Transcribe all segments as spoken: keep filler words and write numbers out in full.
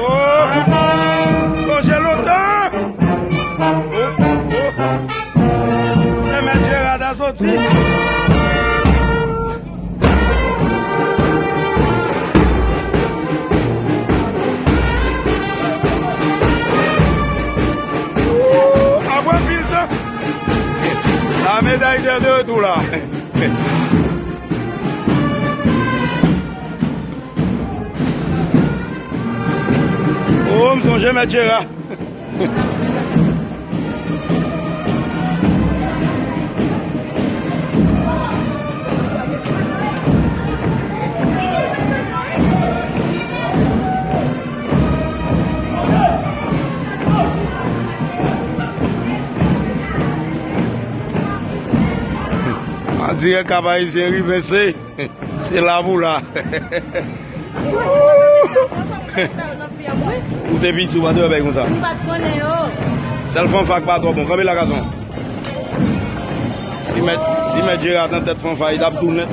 Oh, sonje lontan. Oh, oh. Kote Mèt Jera ta soti? Apre anpil tan, la médaille d'or de retour la. Oh, m sonje Mèt Jera. An dirèk Kap Ayisyen rive se. Se la pou la. Ou te piti, ou pa t wè bagay konsa. M pa t konnen yo. Sèl fanfa k pa twò bon. Kanpe la, gason. Si mèt, si mèt Jera t nan tèt fanfa, li t ap tou nèt.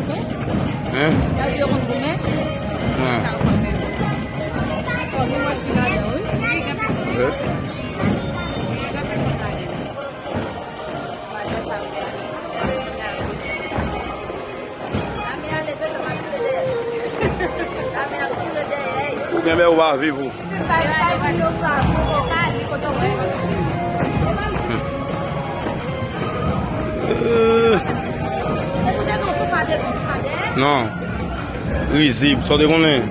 Hein? Gade yo konn goumen. Hein. Fò nou mwen fi ladan, wi. Ou genlè ou pa viv ou. Euh. Non. Rizib, sa w te konnen.